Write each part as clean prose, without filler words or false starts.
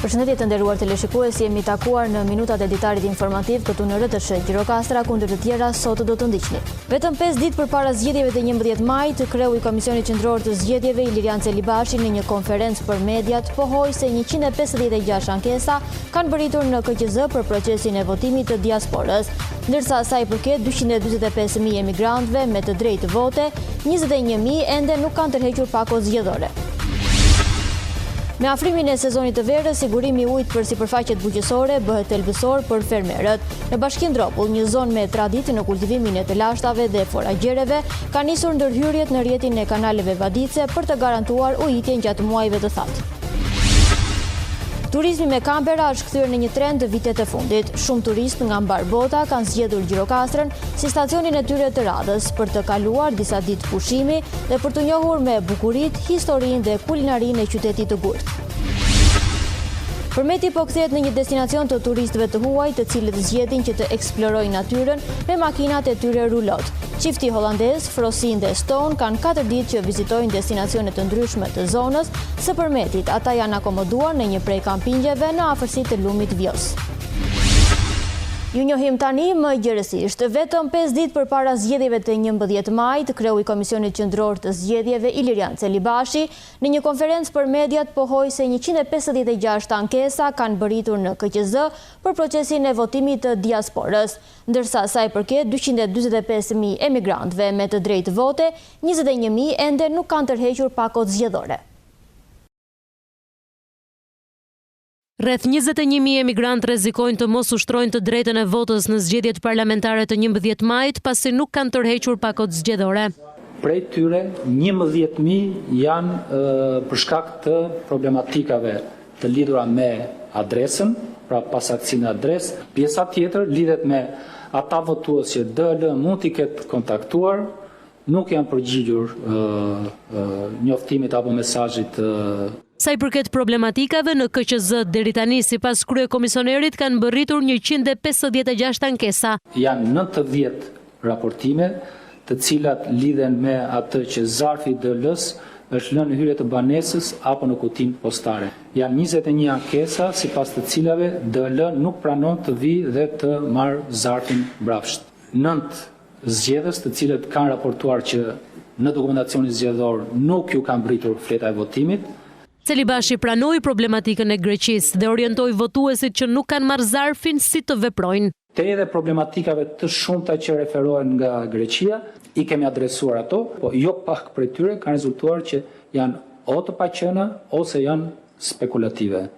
Përshëndetje të nderuar teleshikues, jemi takuar në minutat e ditarit informativ këtu në RTSH Gjirokastra, ku ndër të tjera sot do të ndiqni. Vetëm 5 ditë përpara zgjedhjeve të 11 majit, kreu i Komisionit Qendror të Zgjedhjeve Ilirian Celibashi në një konferencë për mediat pohoi se 156 ankesa kanë mbërritur në KQZ për procesin e votimit të diasporës. Ndërsa sa i përket 245.000 emigrantëve me të drejtë vote, 21.000 ende nuk kanë tërhequr pako zgjedhore. Me afrimin e sezonit të verës, sigurimi i ujit për sipërfaqet bujqësore bëhet thelbësor për fermerët. Në Bashkinë Dropull, një zonë me traditë në kultivimin e të lashtave dhe foragjereve, kanë nisur ndërhyrjet në rrjetin e kanaleve vaditëse për të garantuar ujitjen gjatë muajve të thatë. Turizmi me kampera është kthyer në një trend vitet e fundit. Shumë turistë nga mbarë bota kanë zgjedhur Gjirokastrën si stacionin e tyre të radhës për të kaluar disa ditë pushimi dhe për t'u njohur me bukuritë, historinë dhe kulinarinë e qytetit të gurtë. Përmeti po kthehet në një destinacion të turistëve të huaj, të cilët zgjedhin që të eksplorojnë natyrën me makinat e tyre rulot. Çifti holandez, Frosin dhe Stone kanë 4 ditë që vizitojnë destinacione të ndryshme të zonës së Përmetit. Ata janë akomoduar në një prej kampingjeve në afërsi të lumit Vjosë. Ju njohim tani më gjerësisht. Vetëm 5 ditë përpara zgjedhjeve të 11 majit, kreu i Komisionit Qendror të Zgjedhjeve Ilirian Celibashi në një konferencë për mediat pohoi se 156 ankesa kanë mbërritur në KQZ për procesin e votimit të diasporës. Ndërsa sa i përket 245.000 emigrantëve me të drejtë vote, 21.000 ende nuk kanë tërhequr pakot zgjedhore. Rreth 21.000 emigrantë rrezikojnë të mos ushtrojnë të drejtën e votës në zgjedhjet parlamentare të 11 majit, pasi nuk kanë tërhequr pakot zgjedhore. Prej tyre, 11.000 janë për shkak të problematikave të lidhura me adresën, pra pasaktësi në adresë. Pjesa tjetër lidhet me ata votues që DHL mund t'i ketë kontaktuar, nuk janë përgjigjur njoftimit apo mesazhit. Sa i përket problematikave në KQZ deri tani sipas kryekomisionerit kanë mbërritur 156 ankesa. Janë 90 raportime, të cilat lidhen me atë që zarfi i DHL-së është lënë në hyrje të banesës apo në kutinë postare. Janë 21 ankesa sipas të cilave DHL nuk pranon të vijë dhe të marrë zarfin mbrapsht. 9 zgjedhës të cilët kanë raportuar që në dokumentacionin zgjedhor nuk ju ka mbërritur fleta e votimit. Celibashi pranoi problematikën e Greqisë dhe orientoi votuesit që nuk kanë marrë zarfin si të veprojnë. Tej edhe problematikave të shumta që referohen nga Greqia, i kemi adresuar ato, po jo pak prej tyre kanë rezultuar që janë o të paqena ose janë spekulative.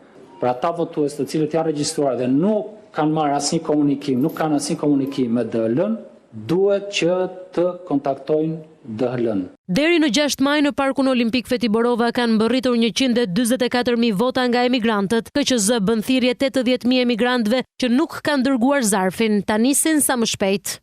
Për ata votues të cilët janë regjistruar dhe nuk kanë marrë asnjë komunikim, nuk kanë asnjë komunikim me DHL-n, duhet që të kontaktojnë DHL-n. Deri në 6 maj në Parkun Olimpik Feti Borova kanë mbërritur 144.000 vota nga emigrantët. KQZ bën thirrje 80.000 emigrantëve që nuk kanë dërguar zarfin, ta nisin sa më shpejt.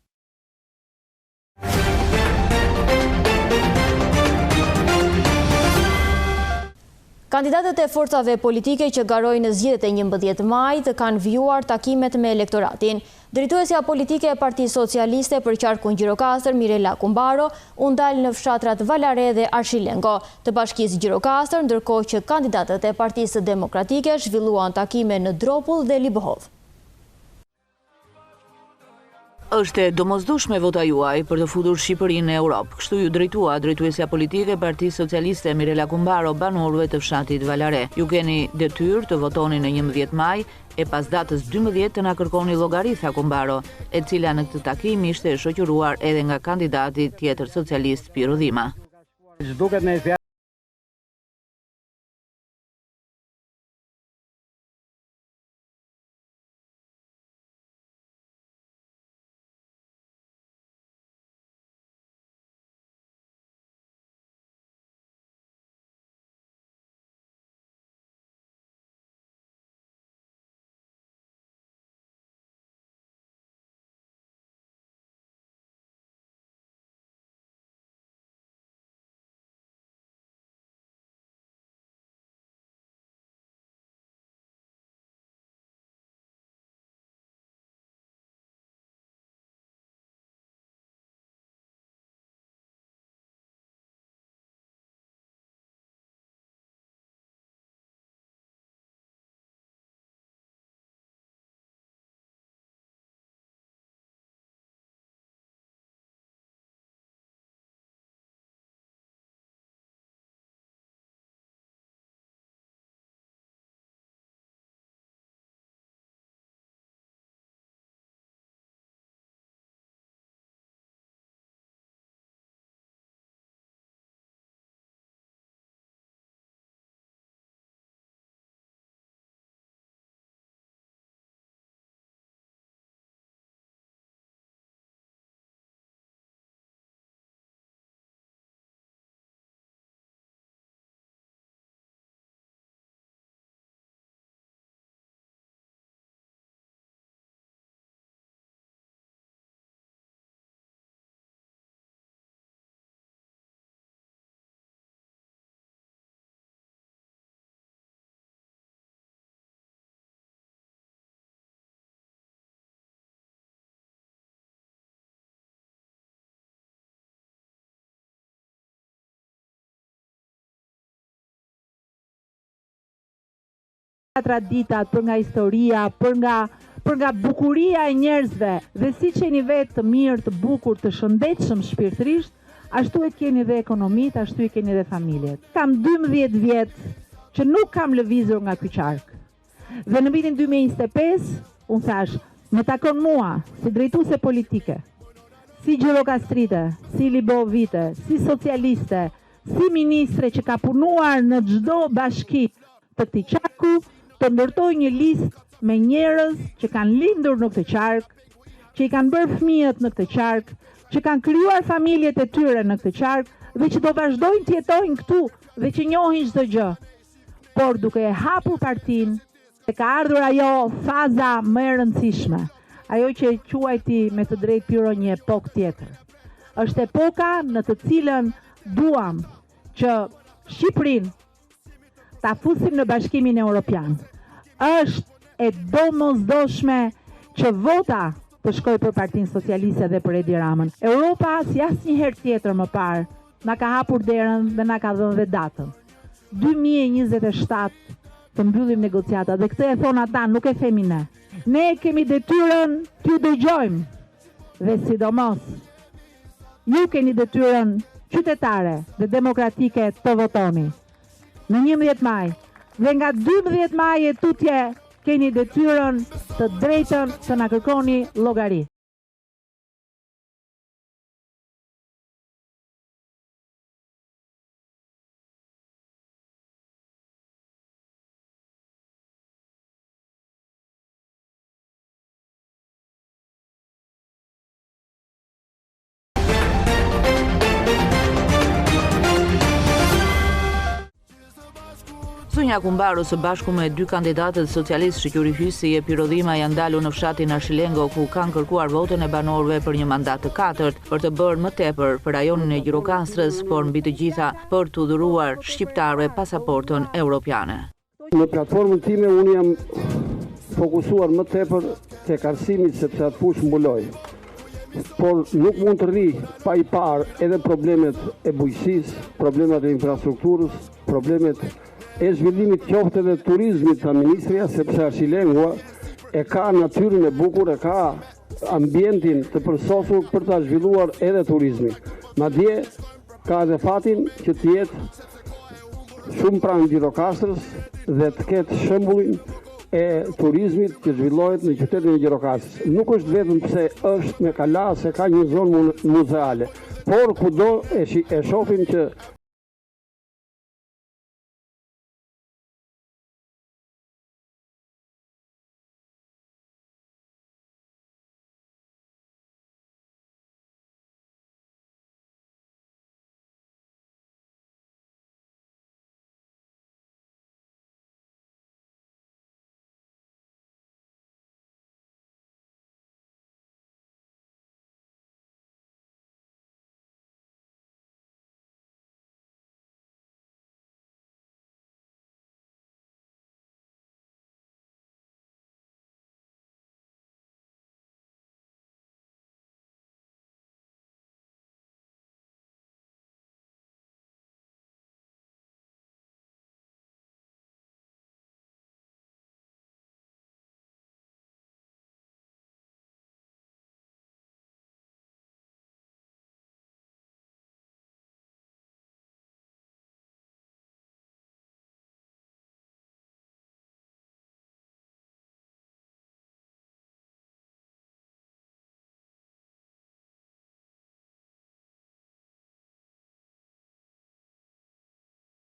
Kandidatët e forcave politike që garojnë në zgjedhjet e 11 majit kanë vijuar takimet me elektoratin. Drejtuesja politike e Partisë Socialiste për qarkun Gjirokastër, Mirela Kumbaro, u ndal në fshatrat Valare dhe Arshilengo të Bashkisë Gjirokastër, ndërkohë që kandidatët e Partisë Demokratike zhvilluan takime në Dropull dhe Libohovë. Është e domosdoshme vota juaj për të futur Shqipërinë në Europë. Kështu iu drejtua drejtuesja politike e Partisë Socialiste Mirela Kumbaro banorëve të fshatit Valare. Ju keni detyrë të votoni në 11 maj e pas datës 12 të na kërkoni llogari, tha Kumbaro, e cila në këtë takim ishte e shoqëruar edhe nga kandidati tjetër socialist Piro Dhima. Zhduket në Traditat, për nga historia, për nga për nga bukuria e njerëzve dhe siç jeni vetë të mirë, të bukur, të shëndetshëm shpirtërisht, ashtu e keni dhe ekonomitë, ashtu i keni dhe familjet. Kam 12 vjet që nuk kam lëvizur nga ky qark. Dhe në vitin 2025, unë thashë, më takon mua, si drejtuese politike, si gjirokastrite, si libovite, si socialiste, si ministre që ka punuar në çdo bashki të këtij qarku, të ndërtoj një listë me njerëz që kanë lindur në këtë qark, që i kanë bërë fëmijët në këtë qark, që kanë krijuar familjet e tyre në këtë qark dhe që do vazhdojnë të jetojnë këtu dhe që njohin çdo gjë. Por duke e hapur partinë, e ka ardhur ajo faza më e rëndësishme, ajo që e quajti me të drejtë Piro një epokë tjetër. Është epoka në të cilën duam që Shqipërinë ta fusim në Bashkimin Europian. Është e domosdoshme që vota të shkojë për Partinë Socialiste dhe për Edi Ramën. Europa si asnjëherë tjetër më parë na ka hapur derën dhe na ka dhënë dhe datën. 2027 të mbyllim negociatat dhe këtë e thonë ata, nuk e themi ne. Ne kemi detyrën t'ju dëgjojmë dhe sidomos Ju keni detyrën qytetare dhe demokratike të votoni në 11 maj dhe nga 12 maj e tutje keni detyrën të drejtën të na kërkoni llogari. Zonja Kumbaro së bashku me dy kandidatët socialistë Shyqyri Hysi e Piro Dhima janë ndalur në fshatin Arshilengo ku kanë kërkuar votën e banorëve për një mandat të katërt për të bërë më tepër për rajonin e Gjirokastrës, por mbi të gjitha për t'u dhuruar shqiptarëve pasaportën europiane. Në platformën time unë jam fokusuar më tepër tek arsimi sepse atë fushë mbuloj. Por nuk mund të rri pa i parë edhe problemet e bujqësisë, problemet e infrastrukturës, problemet e zhvillimit qoftë edhe turizmit, tha ministrja, sepse Arshilengua e ka natyrën e bukur, e ka ambientin të përsosur për ta zhvilluar edhe turizmin. Madje ka edhe fatin që të jetë shumë pranë Gjirokastrës dhe të ketë shembullin e turizmit që zhvillohet në qytetin e Gjirokastrës. Nuk është vetëm pse është me kala se ka një zonë muzeale, por kudo e, e shohim që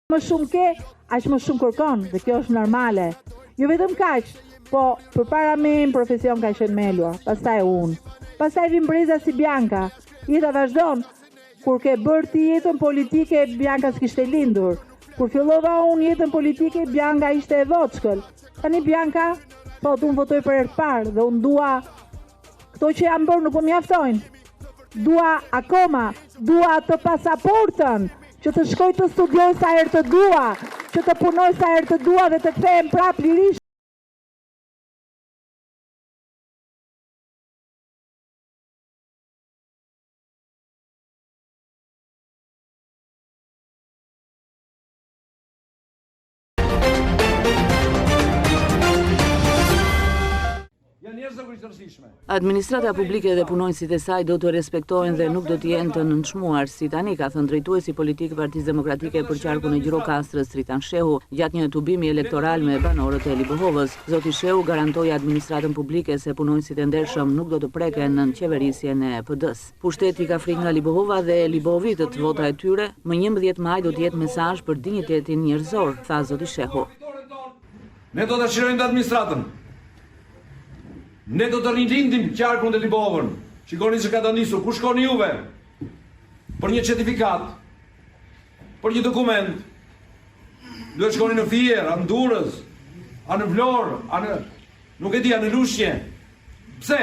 Më shumë ke, aq më shumë kërkon dhe kjo është normale. Jo vetëm kaq, po përpara meje në profesion ka qenë Melua, pastaj unë. Pastaj vijnë breza si Bianca. Jeta vazhdon. Kur ke bërë ti jetën politike, Bianca s'kishte lindur. Kur fillova unë jetën politike, Bianca ishte e vockël. Tani Bianca thotë unë votoj për herë të parë dhe unë dua Këto që janë bërë nuk më mjaftojnë. Dua akoma, dua atë pasaportën, që të shkoj të studioj sa herë të dua, që të punoj sa herë të dua dhe të kthehem prapë lirisht. Administrata publike dhe punonjësit e saj do të respektohen dhe nuk do të jenë të nënçmuar, si tani, ka thënë drejtuesi politik i Partisë Demokratike për qarkun e Gjirokastrës, Tritan Shehu, gjatë një tubimi elektoral me banorët e Libohovës. Zoti Shehu garantoi administratën publike se punonjësit e ndershëm nuk do të preken nën qeverisjen e PD-së. Pushteti ka frikë nga Libohova dhe libohovitët, vota e tyre, më 11 maj do të jetë mesazh për dinjitetin njerëzor, tha zoti Shehu. Ne do ta çlirojmë administratën. Ne do të rilindim qarkun dhe Libohovën. Shikoni se ka katandisur. Ku shkoni juve? Për një certifikatë, për një dokument, duhet shkoni në Fier, a në Durrës, a në Vlorë, a në nuk e di, a në Lushnje. Pse?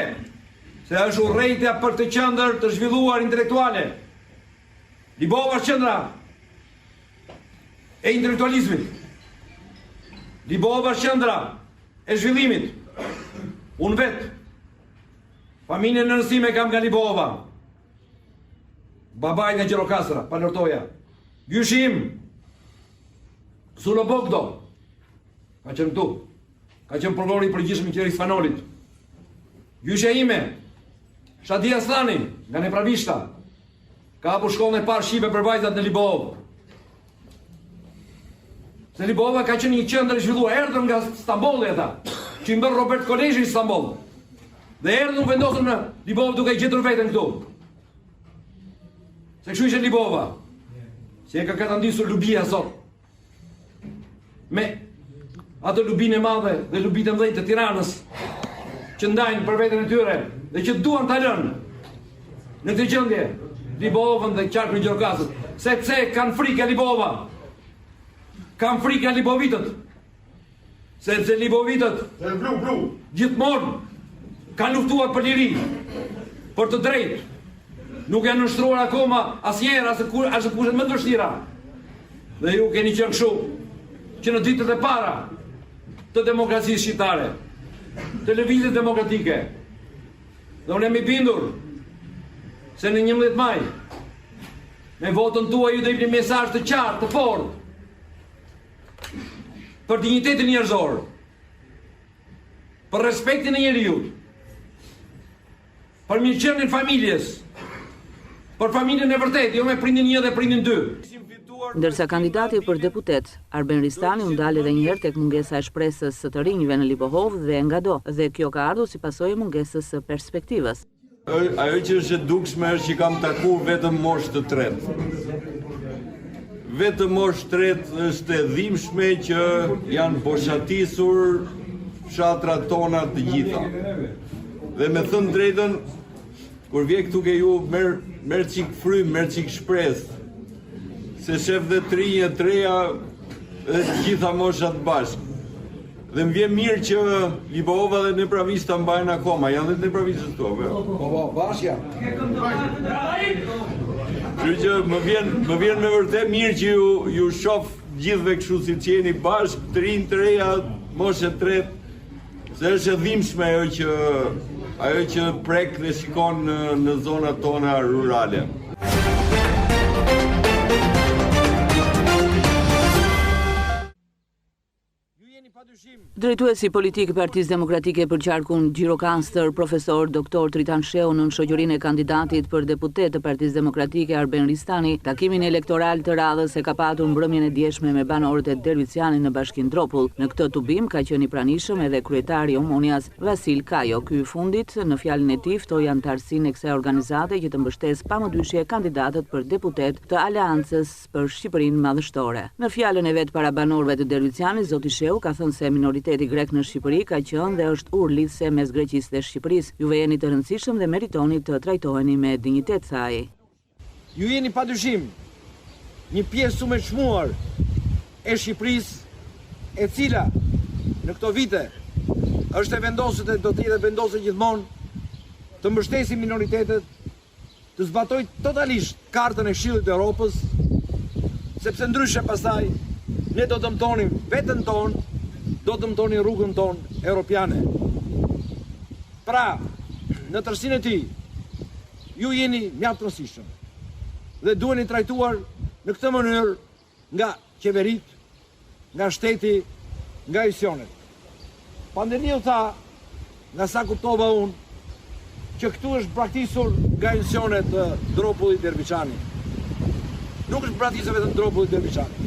Se është urrejtja për këtë qendër të zhvilluar intelektuale. Libohova është qendra e intelektualizmit. Libohova është qendra e zhvillimit. Unë vetë, familjen e nënës sime kam nga Libohova. Babai nga Gjirokastra, Palortoja. Gjyshi im, Sulo Bogdo, ka qenë këtu. Ka qenë prokurori i përgjithshëm i qeverisë Fan Nolit. Gjyshja ime, Shadi Asllani, nga Nepravishta, ka hapur shkollën e parë shqipe për vajzat në Libohovë. Se Libohova ka qenë një qendër e zhvilluar, erdhën nga Stambolli ata, që i bërë Robert Kolegji në Stamboll. Dhe erdhën u vendosën në Libohovë duke gjetur veten këtu. Se kështu ishte Libohova. Si e ka katandisur lubia sot. Me atë lubinë e madhe dhe lubitë e mëdhenj të Tiranës që ndajnë për veten e tyre dhe që duan ta lënë në këtë gjendje Libohovën dhe qarkun e Gjirokastrës, sepse kanë frikë nga Libohova. Kanë frikë nga libohovitët. Sepse libohovitët blu, blu. gjithmonë kanë luftuar për liri, për të drejtë. Nuk janë nënshtruar akoma asnjëherë as në as në kushtet më të vështira. Dhe ju keni qenë kështu që në ditët e para të demokracisë shqiptare, të lëvizjes demokratike. Dhe unë jam i bindur se në 11 maj me votën tuaj ju do jepni mesazh të qartë, të fortë për dinjitetin njerëzor, për respektin e njeriut, për mirëqenien e familjes, për familjen e vërtetë, jo me prindin 1 dhe prindin 2. Ndërsa kandidati për deputet, Arben Ristani u ndal edhe një herë tek mungesa e shpresës së të rinjve në Libohovë dhe ngado, dhe kjo ka ardhur si pasojë e mungesës së perspektivës. Ajo që është e dukshme është që kam taku vetëm moshë të tretë. Vetëm moshë të tretë është e dhimbshme që janë boshatisur fshatrat tona të gjitha. Dhe me thënë drejtën, Kur vje këtu ke ju merr merr çik frymë, merr çik shpresë. Se shef dhe të rinj e të reja dhe të gjitha moshat bashkë. Dhe më vjen mirë që Libohova dhe Nepravishta mbajnë akoma, janë dhe të Nepravishtës këtu, apo jo? Po, po, bashkë janë. Kështu që më vjen, më vjen me vërtet mirë që ju, ju shof gjithëve kështu siç jeni bashkë, të rinj, të reja, moshë e tretë, Se është e dhimbshme ajo që ajo që prek dhe shikon në në zonat tona rurale. Drejtuesi politik i Partisë Demokratike për qarkun Gjirokastër, profesor Doktor Tritan Shehu nën shoqërinë e kandidatit për deputet të Partisë Demokratike Arben Ristani, takimin elektoral të radhës e ka patur mbrëmjen e djeshme me banorët e Dervicianit në Bashkinë Dropull. Në këtë tubim ka qenë i pranishëm edhe kryetari i Omonias, Vasil Kajo. Ky i fundit, në fjalën e tij, ftoi anëtarësinë e kësaj organizate që të mbështesë pa mëdyshje kandidatët për deputetë të Aleancës për Shqipërinë Madhështore. Në fjalën e vet para banorëve të Dervicianit, zoti Shehu ka thënë se minoriteti grek në Shqipëri ka qenë dhe është urë lidhëse mes Greqisë dhe Shqipërisë. Juve jeni të rëndësishëm dhe meritoni të trajtoheni me dinjitet, tha ai. Ju jeni padyshim një pjesë shumë e çmuar e Shqipërisë, e cila në këto vite është e vendosur dhe do të jetë e vendosur gjithmonë të mbështesi minoritetet, të zbatojë totalisht kartën e Këshillit të Europës, sepse ndryshe pastaj ne do dëmtonim veten tonë, do dëmtonim rrugën tonë europiane. Pra, në tërësinë e tij, Ju jeni mjaft të rëndësishëm dhe duheni trajtuar në këtë mënyrë nga qeveritë, nga shteti, nga institucionet. Pandeliu tha. Nga sa kuptova unë, që këtu është braktisur nga institucionet Dropulli Derviçani. Nuk është braktisur vetëm Dropulli Derviçani.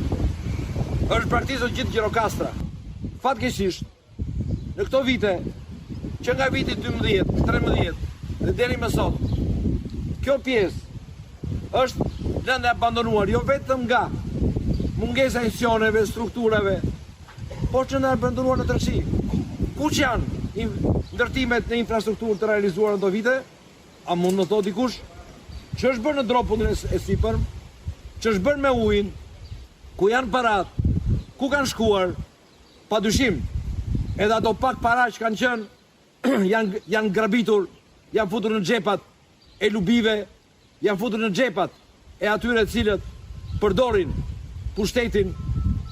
Është braktisur gjithë Gjirokastra. Fatkeqësisht, në këto vite, që nga viti 12, 13 dhe deri më sot, kjo pjesë është lënë e abandonuar jo vetëm nga mungesa e institucioneve, strukturave, por që lënë e abandonuar në tërësi. Ku që janë ndërtimet në infrastrukturë të realizuara në këto vite? A mund të thotë dikush? Ç'është bërë në Dropullin e sipërm? Ç'është bërë me ujin? Ku janë parat? Ku kanë shkuar? Pa dyshim, edhe ato pak para që kanë qenë, janë, janë grabitur, janë futur në xhepat e lubive, janë futur në xhepat e atyre të cilët përdorin pushtetin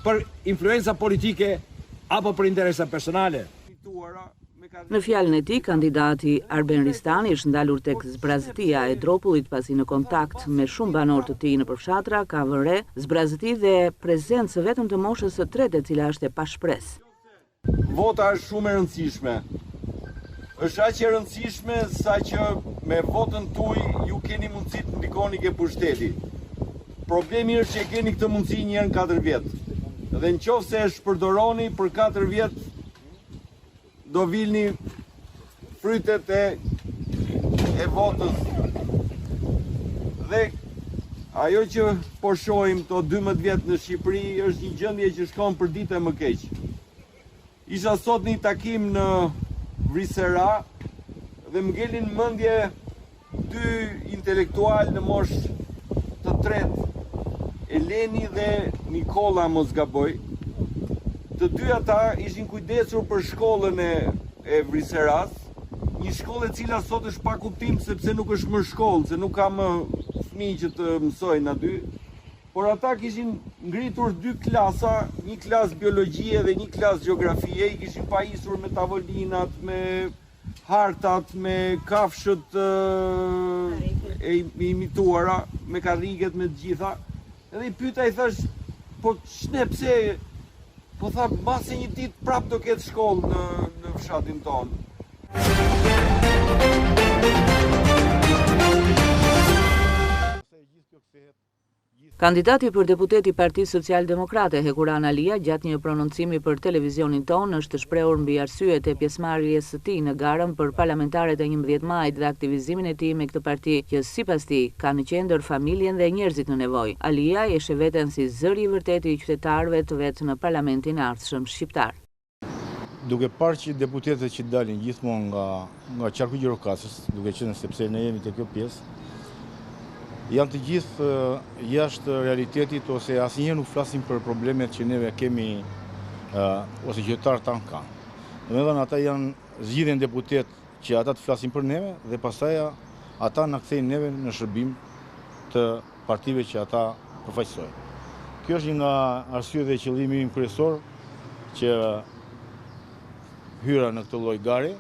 për influenca politike apo për interesa personale. Në fjalën e tij, kandidati Arben Ristani është ndalur tek zbrazëtia e Dropullit pasi në kontakt me shumë banorë të tij nëpër fshatra ka vënë re zbrazëti dhe prezencë vetëm të moshës së tretë e cila është e pashpresë. Vota është shumë e rëndësishme. Është aq e rëndësishme sa që me votën tuaj ju keni mundësi të ndikoni ke pushteti. Problemi është që e keni këtë mundësi një herë në 4 vjet. Dhe në qoftë se e shpërdoroni për 4 vjet do vilni frytet e e votës. Dhe ajo që po shohim këto 12 vjet në Shqipëri është një gjendje që shkon për ditë e më keq. Isha sot në një takim në Vrisera dhe më ngeli në mendje Dy intelektualë në moshë të tretë, Eleni dhe Nikolla mos gaboj, të dy ata ishin kujdesur për shkollën e e Vriseras, një shkollë e cila sot është pa kuptim sepse nuk është më shkollë, se nuk ka më fëmijë që të mësojnë aty, por ata kishin ngritur dy klasa, një klasë biologjie dhe një klasë gjeografie, i kishin pajisur me tavolinat, me hartat me kafshët e imituara, me karriget, me të gjitha. Edhe i pyeta i thash, po ç'ne pse po tha mbase një ditë prap do ketë shkollë në në fshatin tonë. Kandidati për deputet i Partisë Socialdemokrate, Hekuran Alia, gjatë një prononcimi për televizionin tonë është shprehur mbi arsyet e pjesëmarrjes së tij në garën për parlamentaret e 11 majit dhe aktivizimin e tij me këtë parti që, sipas tij, ka në qendër familjen dhe njerëzit në nevojë. Alia e sheh veten si zëri i vërtetë i qytetarëve të vet në parlamentin e ardhshëm shqiptar. Duke parë që deputetët që dalin gjithmonë nga nga qarku i Gjirokastrës, duke qenë sepse ne jemi te kjo pjesë, janë të gjithë jashtë realitetit ose asnjëherë nuk flasin për problemet që neve kemi ose qytetarët tanë kanë. Domethënë ata janë zgjidhen deputetë që ata të flasin për neve dhe pastaj ata na kthejnë neve në shërbim të partive që ata përfaqësojnë. Kjo është një nga arsyet dhe qëllimi im kryesor që hyra në këtë lloj gare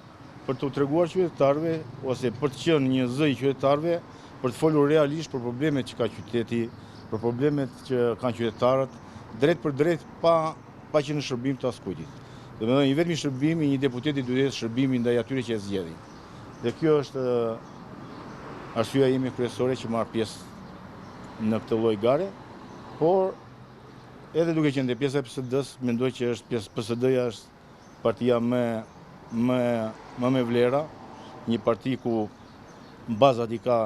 për t'u treguar qytetarëve ose për të qenë një zë i qytetarëve, për të folur realisht për problemet që ka qyteti, për problemet që kanë qytetarët, drejtpërdrejt pa pa qenë në shërbim të askujtit. Domethënë, i vetmi shërbim i një deputeti duhet të jetë shërbimi ndaj atyre që e zgjedhin. Dhe kjo është arsyeja ime kryesore që marr pjesë në këtë lloj gare, por edhe duke qenë dhe pjesa e PSD-së, mendoj që është pjesë PSD-ja është partia më më më me vlera, një parti ku bazat i ka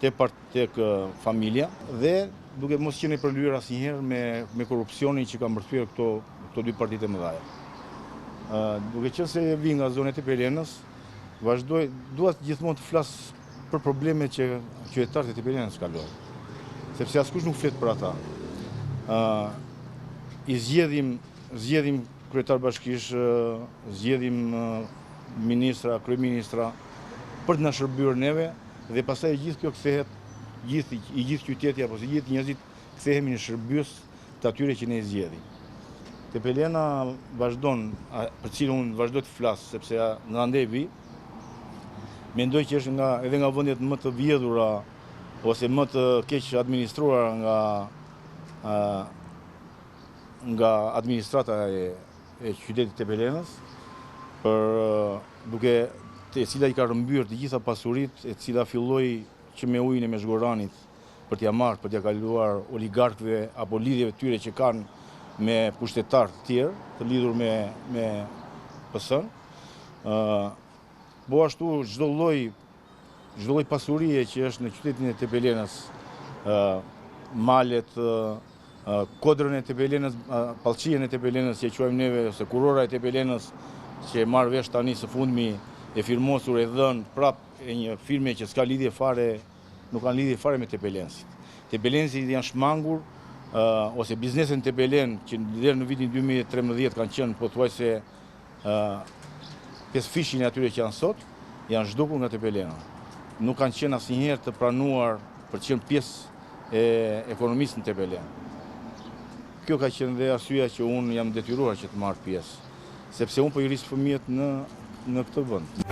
te part, tek familja dhe duke mos qenë e përlyer asnjëherë me me korrupsionin që ka mbërthyer këto këto dy partitë e mëdha. Ë duke qenë se vij nga zona e Tepelenës, vazhdoj dua gjithmonë të flas për problemet që qytetarët e Tepelenës kalojnë. Sepse askush nuk flet për ata. Ë i zgjedhim zgjedhim kryetar bashkish, zgjedhim ministra, kryeministra për të na shërbyer neve dhe pastaj e gjithë kjo kthehet gjithë i gjithë qyteti apo si gjithë njerëzit kthehemi në shërbyes të atyre që ne i zgjedhim. Tepelena vazhdon, për cilën unë vazhdoj të flas, sepse nga andej vij, mendoj që është nga, edhe nga vendet më të vjedhura ose më të keq administruara nga nga administrata e, e qytetit të Tepelenës, për duke e cila i ka rrëmbyer të gjitha pasuritë, e cila filloi që me ujin e Mezhgoranit për t'ia marrë, për t'ia kaluar oligarkëve apo lidhjeve të tyre që kanë me pushtetarë të tjerë, të lidhur me me PS-n. Ë po ashtu çdo lloj çdo lloj pasurie që është në qytetin e Tepelenës, ë malet, kodrën e Tepelenës, pallçien e Tepelenës që e quajmë neve ose kurora e Tepelenës që e marr vesh tani së fundmi e firmosur e dhënë prap e një firme që s'ka lidhje fare, nuk kanë lidhje fare me tepelensit. Tepelensit janë shmangur ose bizneset në Tepelenë që deri në vitin 2013 kanë qenë pothuajse pesëfishin e atyre që janë sot, janë zhdukur nga Tepelena. Nuk kanë qenë asnjëherë të pranuar për të qenë pjesë e ekonomisë në Tepelenë. Kjo ka qenë dhe arsyeja që unë jam detyruar që të marr pjesë, sepse unë po i rris fëmijët në në këtë vend.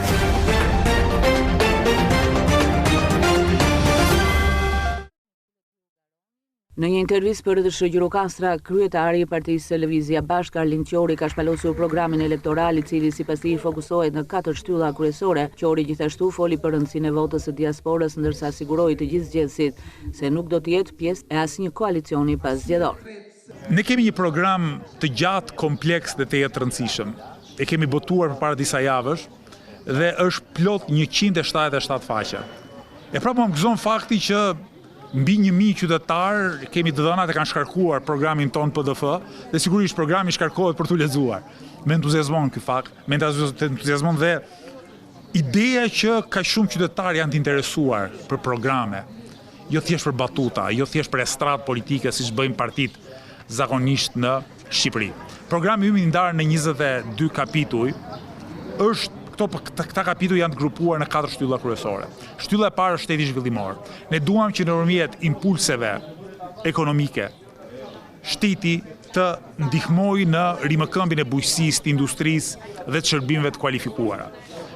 Në një intervistë për RTSH Gjirokastra, kryetari i partisë Lëvizja Bashkë, Arlind Qori ka shpalosur programin elektoral i cili sipas tij fokusohet në katër shtylla kryesore. Qori gjithashtu foli për rëndësinë e votës së diasporës ndërsa siguroi të gjithë zgjedhësit se nuk do të jetë pjesë e asnjë koalicioni paszgjedhor. Ne kemi një program të gjatë, kompleks dhe tejet të rëndësishëm. E kemi botuar përpara disa javësh dhe është plot 177 faqe. E prapë më gëzon fakti që Mbi 1000 qytetarë kemi të dhënat e kanë shkarkuar programin tonë PDF dhe sigurisht programi shkarkohet për t'u lexuar. Më entuziazmon ky fakt, më entuziazmon dhe ideja që kaq shumë qytetarë janë të interesuar për programe, jo thjesht për batuta, jo thjesht për estradë politike siç bëjnë partitë zakonisht në Shqipëri. Programi ynë i ndarë në 22 kapituj është këto këta kapituj janë të grupuar në katër shtylla kryesore. Shtylla e parë është shteti zhvillimor. Ne duam që nëpërmjet impulseve ekonomike shteti të ndihmojë në rimëkëmbjen e bujqësisë, të industrisë dhe të shërbimeve të kualifikuara.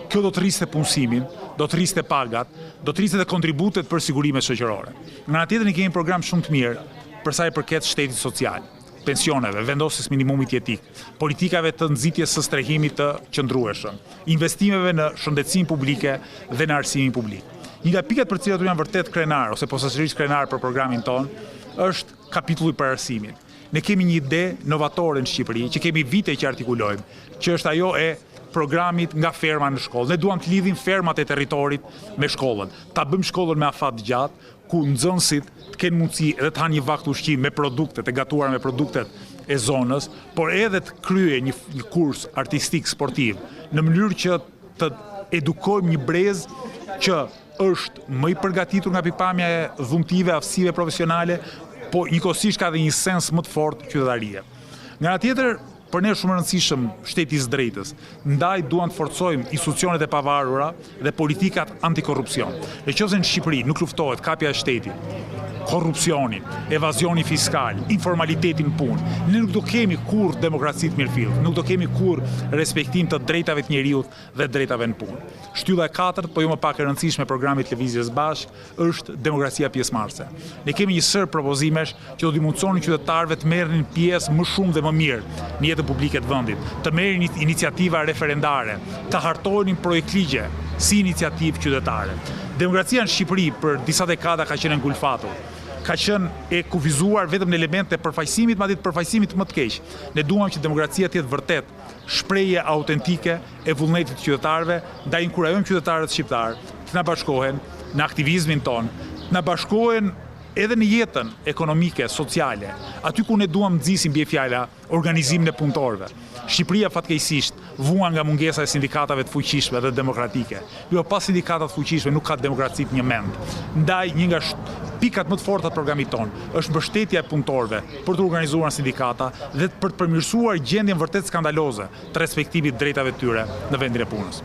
Kjo do të rriste punësimin, do të rriste pagat, do të rriste dhe kontributet për sigurimet shoqërore. Nga ana tjetër ne kemi një program shumë të mirë për sa i përket shtetit social. pensioneve, vendosjes minimumit jetik, politikave të nxitjes së strehimit të qëndrueshëm, investimeve në shëndetësinë publike dhe në arsimin publik. Një nga pikat për të cilat unë jam vërtet krenar ose posaçërisht krenar për programin tonë është kapitulli për arsimin. Ne kemi një ide novatore në Shqipëri që kemi vite që artikulojmë, që është ajo e programit nga ferma në shkollë. Ne duam të lidhim fermat e territorit me shkollën, ta bëjmë shkollën me afat të gjatë, ku nxënësit të kenë mundësi edhe të hanë një vakt ushqim me produktet e gatuara me produktet e zonës, por edhe të kryejnë një, një kurs artistik sportiv, në mënyrë që të edukojmë një brez që është më i përgatitur nga pikëpamja e dhuntive, aftësive profesionale, po njëkohësisht ka dhe një sens më të fortë qytetarie. Nga ana tjetër, Për ne është shumë i rëndësishëm shteti i së drejtës, ndaj duam të forcojmë institucionet e pavarura dhe politikat antikorrupsion. Në qoftë se në Shqipëri nuk luftohet kapja e shtetit, korrupsioni, evazioni fiskal, informaliteti në punë, ne nuk do kemi kurrë demokraci të mirëfilltë, nuk do kemi kurrë respektim të drejtave të njeriut dhe drejtave në punë. Shtylla e katërt, po jo më pak e rëndësishme e programit të Lëvizjes Bashkë, është demokracia pjesëmarrëse. Ne kemi një sërë propozimesh që do t'i mundësonin qytetarëve të merrnin pjesë më shumë dhe më mirë në jetën publike të vendit, të merrnin iniciativa referendare, të hartonin projektligje si iniciativë qytetare. Demokracia në Shqipëri për disa dekada ka qenë e ngulfatur, ka qenë e kufizuar vetëm në elemente të përfaqësimit, madje të përfaqësimit më të keq. Ne duam që demokracia të jetë vërtet shprehje autentike e vullnetit të qytetarëve, ndaj inkurajojmë qytetarët shqiptarë të na bashkohen në aktivizmin tonë, të na bashkohen edhe në jetën ekonomike, sociale, aty ku ne duam të nxisim bie fjala organizimin e punëtorëve. Shqipëria fatkeqësisht vuan nga mungesa e sindikatave të fuqishme dhe demokratike. Jo, pa sindikata të fuqishme nuk ka demokraci të njëmendtë. Ndaj një nga pikat më të forta të programit tonë është mbështetja e punëtorëve për t'u organizuar në sindikata dhe për të përmirësuar gjendjen vërtet skandaloze të respektimit të drejtave të tyre në vendin e punës.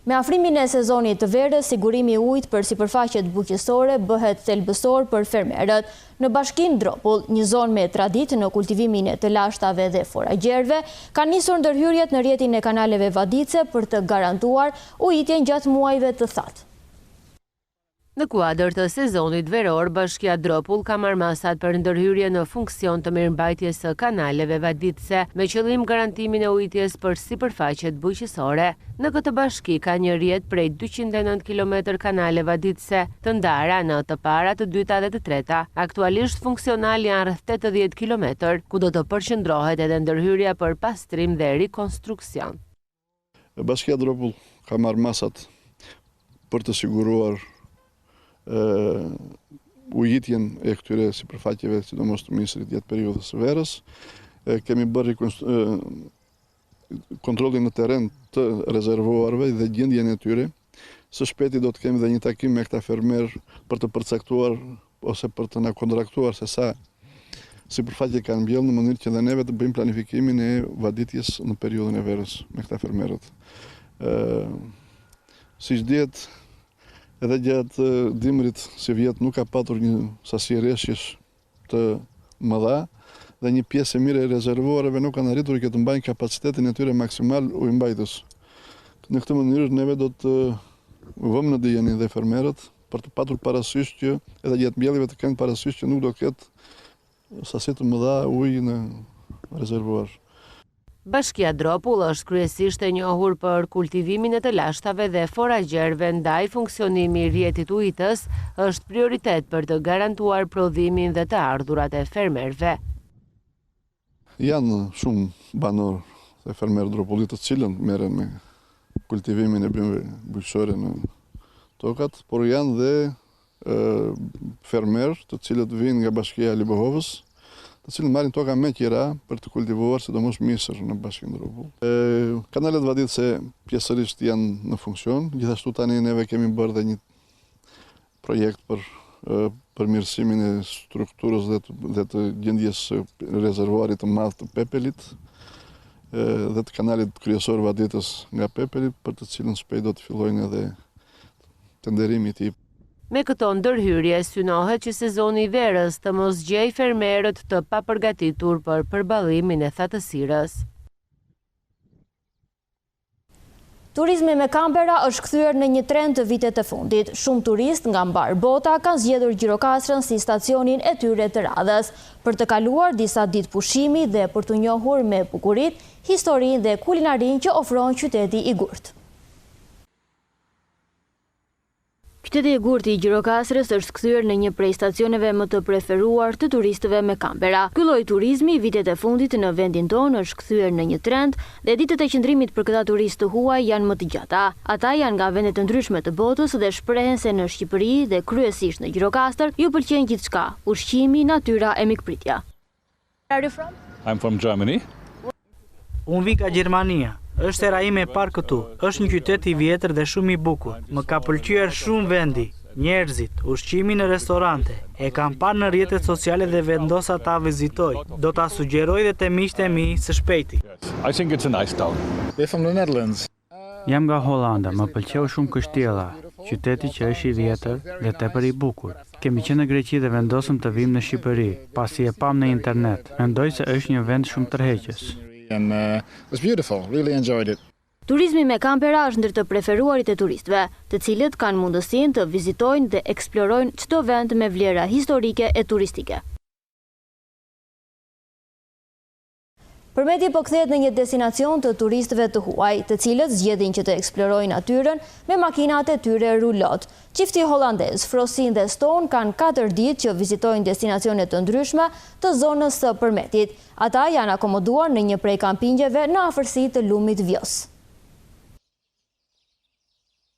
Me afrimin e sezonit të verës, sigurimi i ujit për sipërfaqet bujqësore bëhet thelbësor për fermerët. Në Bashkinë Dropull, një zonë me traditë në kultivimin e të lashtave dhe foragjerëve, kanë nisur ndërhyrjet në rrjetin e kanaleve vaditëse për të garantuar ujitjen gjatë muajve të thatë. Në kuadër të sezonit veror, Bashkia Dropull ka marrë masat për ndërhyrje në funksion të mirëmbajtjes së kanaleve vaditëse, me qëllim garantimin e ujitjes për sipërfaqet bujqësore. Në këtë bashki ka një rrjet prej 209 kilometër kanale vaditëse, të ndara në të para, të dyta dhe të treta. Aktualisht funksional janë rreth 80 kilometër, ku do të përqendrohet edhe ndërhyrja për pastrim dhe rikonstruksion. Bashkia Dropull ka marrë masat për të siguruar ujitjen e këtyre sipërfaqeve, sidomos të misrit gjatë periudhës së verës. Kemi bërë kontrollin në terren të rezervuarve dhe gjendjen e tyre. Së shpejti do të kemi dhe një takim me këta fermerë për të përcaktuar ose për të na kontraktuar se sa sipërfaqe kanë mbjellë në mënyrë që dhe neve të bëjmë planifikimin e vaditjes në periudhën e verës me këta fermerët. Ë siç dihet, edhe gjatë dimrit sivjet nuk ka patur një sasi reshjesh të mëdha dhe një pjesë e mirë e rezervuareve nuk kanë arritur që të mbajnë kapacitetin e tyre maksimal ujëmbajtës. Në këtë mënyrë neve do të vëmë në dijeni dhe fermerët për të patur parasysh që edhe gjatë mbjelljeve të kenë parasysh që nuk do ketë sasi të mëdha uji në rezervuar. Bashkia Dropull është kryesisht e njohur për kultivimin e të lashtave dhe foragjerëve, ndaj funksionimi i rrjetit ujitës është prioritet për të garantuar prodhimin dhe të ardhurat e fermerëve. Janë shumë banorë dhe fermerë Dropullit të cilët merren me kultivimin e bimëve bujqësore në tokat, por janë dhe fermerë të cilët vijnë nga bashkia e Libohovës, të cilët marrin toka me qira për të kultivuar sidomos misër në bashkinë Dropull. Kanalet vaditëse pjesërisht janë në funksion, gjithashtu tani neve kemi bërë dhe një projekt për përmirësimin e strukturës dhe të, dhe të gjendjes së rezervuarit të madh të Pepelit dhe të kanalit kryesor vaditës nga Pepeli, për të cilën shpejt do të fillojnë edhe tenderimi i tij. Me këto ndërhyrje synohet që sezoni i verës të mos gjejë fermerët të papërgatitur për përballimin e thatësirës. Turizmi me kampera është kthyer në një trend të vitet e fundit. Shumë turistë nga mbarë bota kanë zgjedhur Gjirokastrën si stacionin e tyre të radhës, për të kaluar disa ditë pushimi dhe për t'u njohur me bukuritë, historinë dhe kulinarinë që ofron qyteti i gurtë. Qyteti i gurtë i Gjirokastrës është kthyer në një prej stacioneve më të preferuar të turistëve me kampera. Ky lloj turizmi vitet e fundit në vendin tonë është kthyer në një trend dhe ditët e qëndrimit për këta turistë të huaj janë më të gjata. Ata janë nga vende të ndryshme të botës dhe shprehen se në Shqipëri dhe kryesisht në Gjirokastër ju pëlqen gjithçka, ushqimi, natyra e mikpritja. Are you from? I'm from Germany. Unë vij nga Gjermania. Është hera ime e parë këtu. Është një qytet i vjetër dhe shumë i bukur. Më ka pëlqyer shumë vendi, njerëzit, ushqimi në restorante. E kam parë në rrjetet sociale dhe vendosa ta vizitoj. Do ta sugjeroj dhe te miqtë e mi së shpejti. I think it's a nice town. We're from the Netherlands. Jam nga Holanda, më pëlqeu shumë kështjella, qyteti që është i vjetër dhe tepër i bukur. Kemi qenë në Greqi dhe vendosëm të vijmë në Shqipëri, pasi e pamë në internet. Mendoj se është një vend shumë tërheqës. Turizmi me kampera është ndër të preferuarit e turistëve, të cilët kanë mundësinë të vizitojnë dhe eksplorojnë çdo vend me vlera historike e turistike. Përmeti po kthehet në një destinacion të turistëve të huaj, të cilët zgjedhin që të eksplorojnë natyrën me makinat e tyre rulot. Çifti holandez, Frosin dhe Stone kanë 4 ditë që vizitojnë destinacione të ndryshme të zonës së Përmetit. Ata janë akomoduar në një prej kampingjeve në afërsi të lumit Vjosë.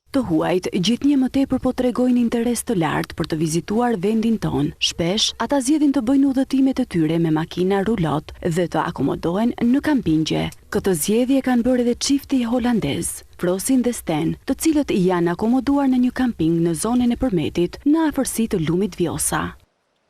Të huajt gjithnjë më tepër po tregojnë interes të lartë për të vizituar vendin tonë. Shpesh, ata zgjedhin të bëjnë udhëtimet e tyre me makina rulot dhe të akomodohen në kampingje. Këtë zgjedhje e kanë bërë edhe çifti holandez, Frosin dhe Sten, të cilët janë akomoduar në një kamping në zonën e Përmetit, në afërsi të lumit Vjosa.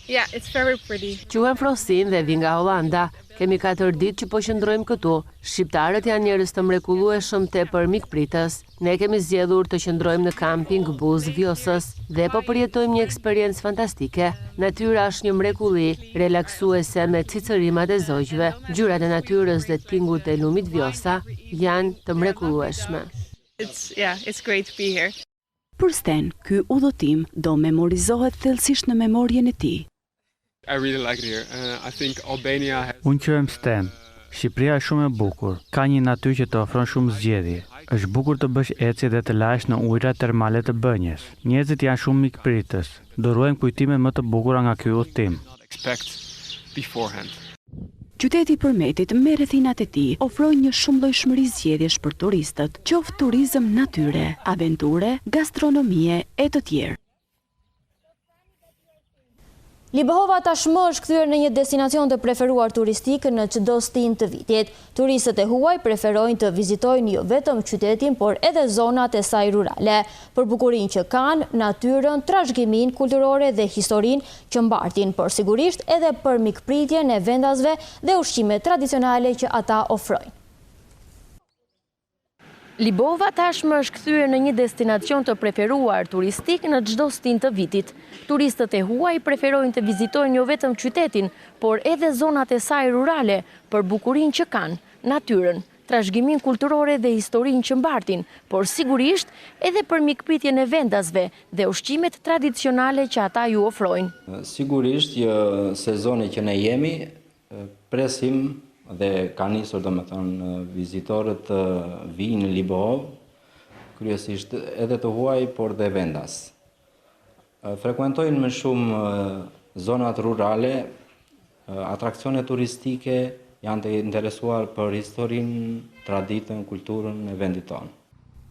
Yeah, it's very pretty. Quhem Frosin dhe vij nga Holanda. Kemi 4 ditë që po qëndrojmë këtu. Shqiptarët janë njerëz të mrekullueshëm tepër mikpritës. Ne kemi zgjedhur të qëndrojmë në kamping buzë Vjosës dhe po përjetojmë një eksperiencë fantastike. Natyra është një mrekulli, relaksuese me cicërimat e zogjve. Ngjyrat e natyrës dhe tingujt e lumit Vjosa janë të mrekullueshme. It's yeah, it's great to be here. Për Sten, ky udhëtim do memorizohet thellësisht në memorien e tij. I really like it here. I think Albania has. Unë quhem Sten. Shqipëria është shumë e bukur. Ka një natyrë që të ofron shumë zgjedhje. Është bukur të bësh ecje dhe të lahesh në ujërat termale të Bënjës. Njerëzit janë shumë mikpritës. Do ruajmë kujtimet më të bukura nga ky udhëtim. Qyteti i Përmetit me rrethinat e tij ofrojnë një shumëllojshmëri zgjedhjesh për turistët, qoftë turizëm natyre, aventure, gastronomie e të tjerë. Libohova tashmë është kthyer në një destinacion të preferuar turistik në çdo stinë të vitit. Turistët e huaj preferojnë të vizitojnë jo vetëm qytetin, por edhe zonat e saj rurale, për bukurinë që kanë, natyrën, trashëgiminë kulturore dhe historinë që mbartin, por sigurisht edhe për mikpritjen e vendasve dhe ushqimet tradicionale që ata ofrojnë. Libohova tashmë është kthyer në një destinacion të preferuar turistik në çdo stinë të vitit. Turistët e huaj preferojnë të vizitojnë jo vetëm qytetin, por edhe zonat e saj rurale për bukurinë që kanë, natyrën, trashëgiminë kulturore dhe historinë që mbartin, por sigurisht edhe për mikpritjen e vendasve dhe ushqimet tradicionale që ata ju ofrojnë. Sigurisht që sezoni që ne jemi, Presim dhe ka nisur domethënë vizitorët të vijnë në Libohovë, kryesisht edhe të huaj, por dhe vendas. Frekuentojnë më shumë zonat rurale, atraksione turistike, janë të interesuar për historinë, traditën, kulturën e vendit tonë.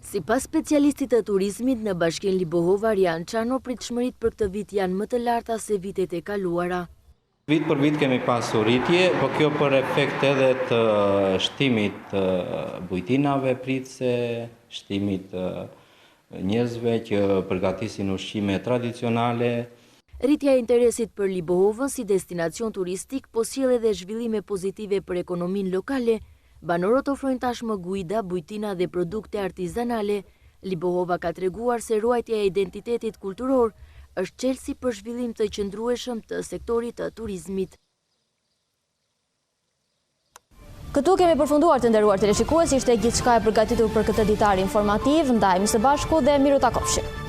Sipas specialistit të turizmit në Bashkinë Libohovë, Arjan Çano, pritshmëritë për këtë vit janë më të larta se vitet e kaluara. Vit për vit kemi pasur rritje, po kjo për efekt edhe të shtimit të bujtinave pritëse, shtimit të njerëzve që përgatisin ushqime tradicionale. Rritja e interesit për Libohovën si destinacion turistik po sjell edhe zhvillime pozitive për ekonominë lokale, Banorët ofrojnë tashmë guida, bujtina dhe produkte artizanale. Libohova ka treguar se ruajtja e identitetit kulturor është çelësi për zhvillim të qëndrueshëm të sektorit të turizmit. Këtu kemi përfunduar të nderuar teleshikues, ishte gjithçka e përgatitur për këtë ditar informativ, ndahemi së bashku dhe mirutakofshim.